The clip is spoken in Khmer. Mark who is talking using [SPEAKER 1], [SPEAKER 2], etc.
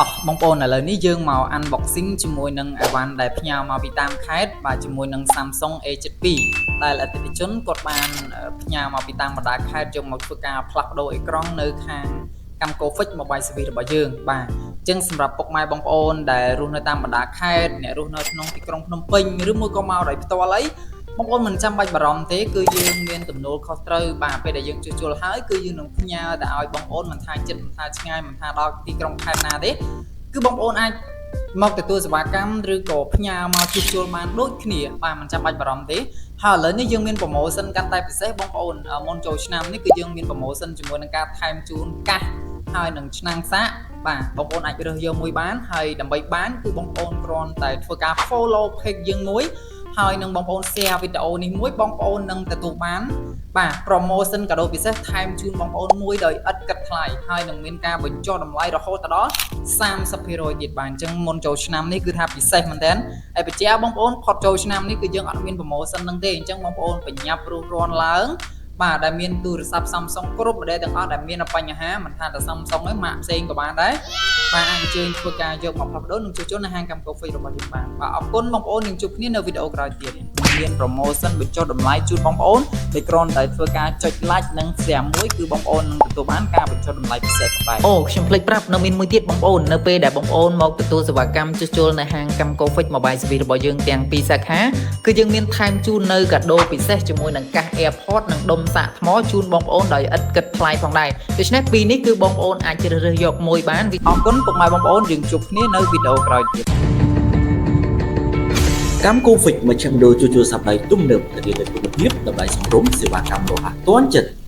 [SPEAKER 1] តោះបងប្អូនឥឡូវនេះយើងមក unboxing ជាមួយនឹងអីវ៉ាន់ដែលផ្ញើមកពីតាមខេត្តបាទជាមួយនឹង Samsung A72 ដែលអតិថិជនគាត់បានផ្ញើមកពីតាមបណ្ដាខេត្តយកមកធ្វើការផ្លាស់ប្ដូរអេក្រង់នៅខាងកម្មកូ Fix Mobile Service របស់យើងបាទអញ្ចឹងសម្រាប់ពុកម៉ែបងប្អូនដែលរស់នៅតាមបណ្ដាខេត្តអ្នករស់នៅក្នុងទីក្រុងភ្នំពេញឬមួយក៏មកដោយផ្ទាល់អីបងប្អូនមិនចាំបាច់បារម្ភទេគឺយើងមានទំនួលខុសត្រូវបាទពេលដែលយើងជួសជុលហើយគឺយើងនឹងផ្ញើទៅឲ្យបងប្អូនមិនថាចិត្តមិនថាឆ្ងាយមិនថាដល់ទីក្រុងខេត្តណាទេគឺបងប្អូនអាចមកទទួលសេវាកម្មឬក៏ផ្ញើមកជួសជុលបានដូចគ្នាបាទមិនចាំបាច់បារម្ភទេហើយឥឡូវនេះយើងមាន promotion កាន់តែពិសេសបងប្អូនមុនចូលឆ្នាំនេះគឺយើងមាន promotion ជាមួយនឹងការថែមជូនកាសហើយនឹងឆ្នាំងសាកបាទបងប្អូនអាចរើសយកមួយបានហើយដើម្បីបានគឺបងប្អូនគ្រាន់តែធ្វើការ follow page យើងមួយហើយនឹងបងប្អូន share វីដេអូនេះមួយបងប្អូននឹងទទួលបានបាទ promotion កាដូពិសេសថែមជូនបងប្អូនមួយដោយឥតគិតថ្លៃហើយនឹងមានការបញ្ចុះតម្លៃរហូតដល់30%ទៀតបាទអញ្ចឹងមុនចូលឆ្នាំនេះគឺថាពិសេសមែនតើហើយបញ្ជាក់បងប្អូនផុតចូលឆ្នាំនេះគឺយើងអត់មាន promotion ហ្នឹងទេអញ្ចឹងបងប្អូនប្រញាប់រុះរាន់ឡើងបាទដែលមានទូរស័ព្ទ Samsung គ្រប់ model ទាំងអស់ដែលមានបញ្ហាមិនថាតែ Samsung ទេម៉ាកផ្សេងក៏បានដែរបាទអាចអញ្ជើញធ្វើការយកមកផ្លាស់ប្ដូរនិងជួសជុលនៅហាងកម្មកូហ្វីរបស់យើងបានបាទអរគុណបងប្អូននឹងជួបគ្នានៅវីដេអូក្រោយទៀតមាន promotion បញ្ចុះតម្លៃជូនបងប្អូនដោយគ្រាន់តែធ្វើការចុច like និង share មួយគឺបងប្អូននឹងទទួលបានការបញ្ចុះតម្លៃពិសេសផងដែរអូខ្ញុំភ្លេចប្រាប់នៅមានមួយទៀតបងប្អូននៅពេលដែលបងប្អូនមកទទួលសេវាកម្មជួសជុលនៅហាងកម្មកូហ្វិច Mobile Service របស់យើងទាំងពីរសាខាគឺយើងមានថែមជូននៅកាដូពិសេសជាមួយនឹងកាស AirPods និងដុំសាកថ្មជូនបងប្អូនដោយឥតគិតថ្លៃផងដែរដូច្នេះពីរនេះគឺបងប្អូនអាចជ្រើសរើសយកមួយបានអរគុណពុកម៉ែបងប្អូនយើងជួបគ្នានៅវីដេអូក្រោយទៀត
[SPEAKER 2] កម្មកូហ្វិចមជ្ឈមណ្ឌលជួសជុលសព្វដៃទំនើបធានានូវគុណភាពតម្លៃសមរម្យសេវាកម្មរហ័សទាន់ចិត្ត។